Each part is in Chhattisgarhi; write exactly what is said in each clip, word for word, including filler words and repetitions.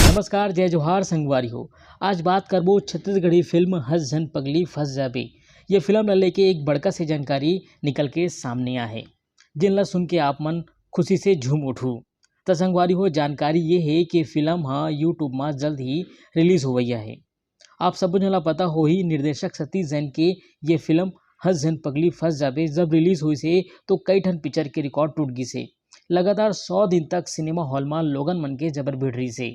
नमस्कार, जय जोहार संगवारी हो। आज बात करबो छत्तीसगढ़ी फिल्म हंस झन पगली फंस जाबे। ये फिल्म ला लेके एक बड़का से जानकारी निकल के सामने आए हे, जिन ला सुन के आप मन खुशी से झूम उठू। त संगवारी हो, जानकारी ये हे कि फिल्म ह YouTube मा जल्द ही रिलीज होवइया हे। आप सबो झन ला पता होही, निर्देशक सतीश जैन के ये फिल्म हंस झन पगली फंस जाबे जब रिलीज होइस हे, तो कई ठन पिक्चर के रिकॉर्ड टूट गिस हे। लगातार सौ दिन तक सिनेमा हॉल मा लोगन मन के जबर भीड़ रहिस हे।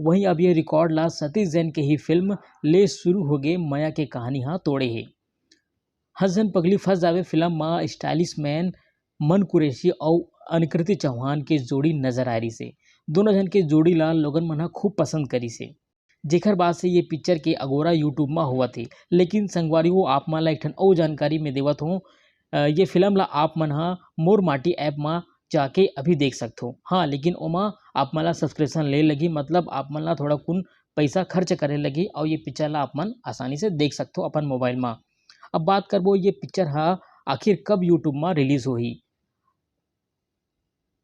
वहीं अब ये रिकॉर्ड ला सतीश जैन के ही फिल्म ले शुरू होगे मया के कहानी हा तोड़े हे। हंस झन पगली फंस जाबे फिल्म मा स्टाइलिश मैन मन कुरैशी अउ अनिकृति चौहान के जोड़ी नजर आ रहिस हे। दोनों झन के जोड़ी ला लोगन मन हा खूब पसंद करिस हे, जेकर बाद से ये पिक्चर के अगोरा YouTube मा होवत हे। लेकिन संगवारी हो, आप मन ला एक ठन अउ जानकारी में देवत हों, अ, ये फिल्म ला आप मन हा मोर माटी ऐप मा जाके अभी देख सकथो। हाँ, लेकिन ओमा आप मन ला सब्सक्रिप्शन ले लगही, मतलब आप मन ला थोड़ा कुन पैसा खर्च करे लगही, अउ ये पिक्चर ला आप मन आसानी से देख सकथो अपन मोबाइल मा। अब बात करबो ये पिक्चर हा आखिर कब YouTube मा रिलीज होही।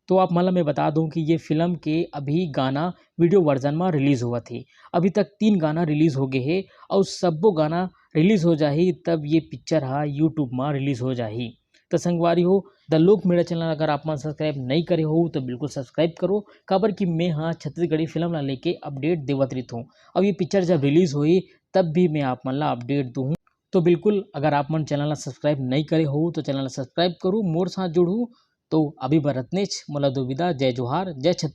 तो आप मन ला मैं बता दूं कि ये फिल्म के अभी गाना वीडियो वर्जन मा रिलीज होवत हे। अभी तक तीन गाना रिलीज हो गए हे, अउ सब्बो गाना रिलीज हो जाही तब ये पिक्चर हा YouTube मा रिलीज हो जाही। त संगवारी हो, द लोक मीडिया चैनल अगर आप मन सब्सक्राइब नहीं करे हो तो बिल्कुल सब्सक्राइब करो, काबर कि मैं हा छत्तीसगढ़ी फिल्म ला लेके अपडेट देवत रहिथों। अब ये पिक्चर जब रिलीज होही तब भी मैं आप मन ला अपडेट दूहूँ। तो बिल्कुल, अगर आप मन चैनल ला सब्सक्राइब नहीं करे हो तो चैनल ला सब्सक्राइब करू, मोर साथ जुड़ू। तो अभी बर अतनेच, मोला दो विदा, जय जोहार, जय छत्तीसगढ़।